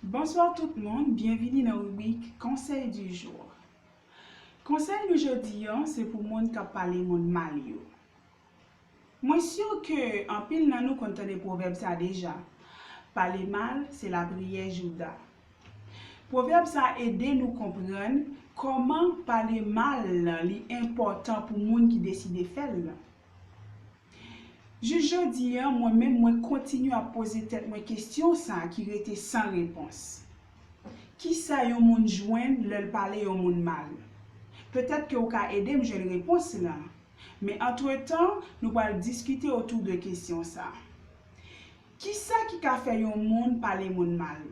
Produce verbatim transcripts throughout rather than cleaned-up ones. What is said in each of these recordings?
Bonsoir tout moun, byenvini nan ribrik Conseil du jour. Konsèy nou jodi an se pou moun k ap pale moun mal yo. Mwen si ke anpil nan nou konn tande pwovèb sa deja, pale mal se lapriyè Jouda. Pwovèb sa ede nou konprann kòman pale mal lan li enpòtan pou moun ki deside fè l lan. Jis jodi an, mwen menm mwen kontinye ap poze tèt mwen kesyon sa ki rete san repons. Kisa yon moun jwenn lè l pale yon moun mal? Petèt ke w ka ede m jwenn repons lan. Men antretan, nou pral diskite otou de kesyon sa. Kisa ki ka fè yon moun pale moun mal?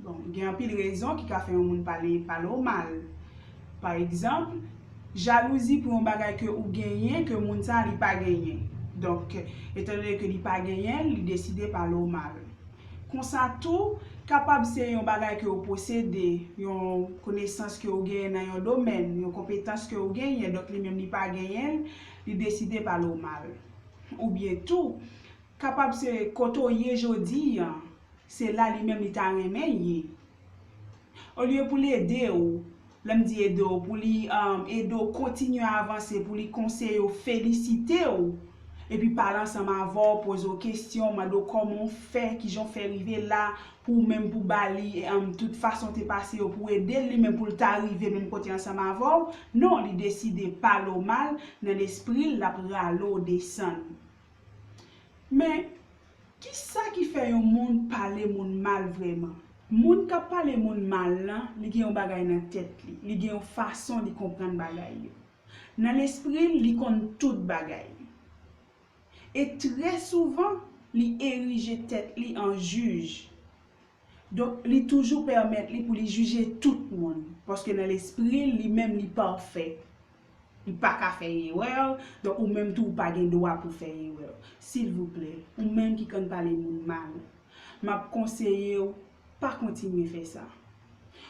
Bon, gen anpil rezon ki ka fè yon moun pale pale w mal. Pa egzanp, jalouzi pou yon bagay ke ou genyen ke moun sa li pa genyen. Donk, etandone ke li pa genyen l, li deside pale w mal. Konsa tou, kapab se yon bagay ke ou posede, yon konesans ke ou genyen nan yon domèn, yon konpetans ke ou genyen, donk li menm li pa genyen l, li deside pale w mal. Oubyen tou, kapab se kote w ye jodi an, se la li menm li ta renmen ye. Olye pou l ede w, lè m di ede w, pou li um, ede w kontinye avanse, pou li konseye w, felisite w, epi pale ansanm avè w, poze w kesyon, mande w kòman w fè, kijan w fè rive la, pou w menm pou ba li um, tout fason w te pase yo, pou w ede l li menm pou l ta rive menm kote ansanm avè w. Non, li deside pale w mal, nan lespri l, l ap rale w desann. Men, kisa ki fè yon moun pale moun mal vrèman? Moun k ap pale moun mal lan, li gen yon bagay nan tèt li, li gen yon fason li konprann bagay yo. Nan lespri l, li konn tout bagay. E trè souvan, li erije tèt li an jij. Donk, li toujou pèmèt li pou li jije tout moun, paske nan lespri l, li menm li pafè. Li pa ka fè erè, donk ou menm tou ou pa gen dwa pou fè erè. Silvouplè, ou menm ki konn pale moun mal, m ap konseye w pa kontinye fè sa.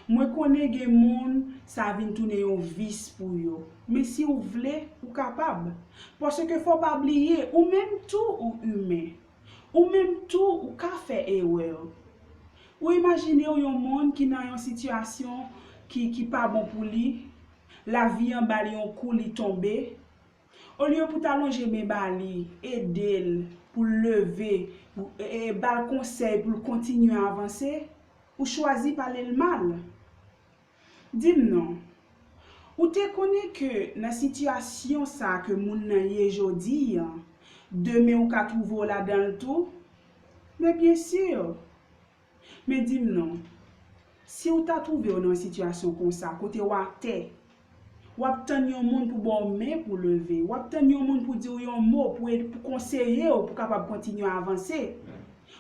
Mwen konnen gen moun sa vin tounen yon vis pou yo, men si w vle, ou kapab. Paske fò pa bliye, ou menm tou ou imen. Ou menm tou ou ka fè erè. Ou imajine w yon moun ki nan yon sitiyasyon ki, ki pa bon pou li, lavi an ba li yon kou, li tonbe. Olye pou ta lonje men ba li, ede l pou l leve, e, e, ba l konsèy pou l kontinye avanse, ou chwazi pale l mal. Di m non, ou te konnen ke nan sitiyasyon sa ke moun nan ye jodi an, demen ou ka twouve w ladan l tou? Men byen si. Men di m non, si w ta twouve w nan yon sitiyasyon konsa, kote w atè, w ap tann yon moun pou ba w men pou leve, w ap tann yon moun pou di w yon mo, pou, pou konseye w, pou kapab kontinye avanse.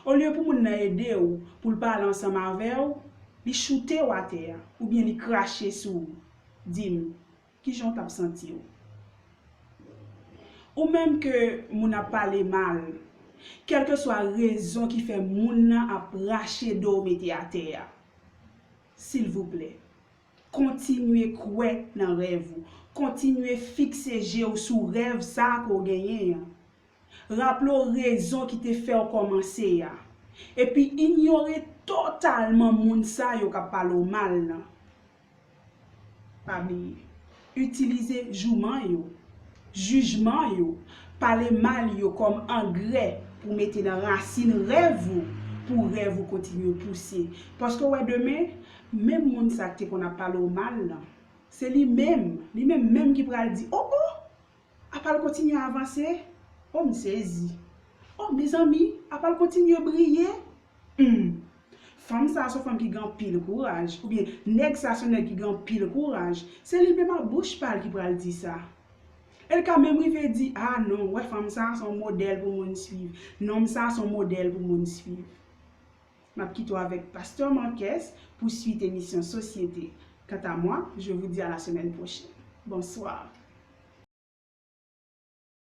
Olye pou moun nan ede w, pou l pale ansanm avè w, li choute w atè a, oubyen li krache sou ou. Di m, kijan w t ap santi w? Ou menm ke moun ap pale mal, kèlkeswa rezon ki fè moun nan ap rache do w mete atè a, silvouplè, kontinye kwè nan rèv ou. Kontinye fikse je w sou rèv sa a ke w genyen an. Raple w rezon ki te fè w kòmanse a. Epi inyore totalman moun sa yo k ap pale w mal nan. Pa bliye, itilize jouman yo, jijman yo, pale mal yo kòm angrè pou mete nan rasin rèv ou, pou rèv ou kontinye pouse. Paske w wè demen, menm moun sa k te konn ap pale w mal lan, se li menm, li menm menm ki pral di, o o! Apa l kontinye avanse? O, m sezi. O, mezanmi, apa l kontinye briye? Humm. Fanm sa a se yon fanm ki gen anpil kouraj. Oubyen, nèg sa a se yon nèg ki gen anpil kouraj. Se li menm ak bouch pa l ki pral di sa. E l ka menm rive di, a non, w wè fanm sa a se yon modèl pou moun swiv. Nonm sa a se yon modèl pou moun swiv. M ap kite w avèk Pastè Marques pou swit emisyon Sosyete. Quant à moi, je vous dis à la semaine prochaine. Bonsoir.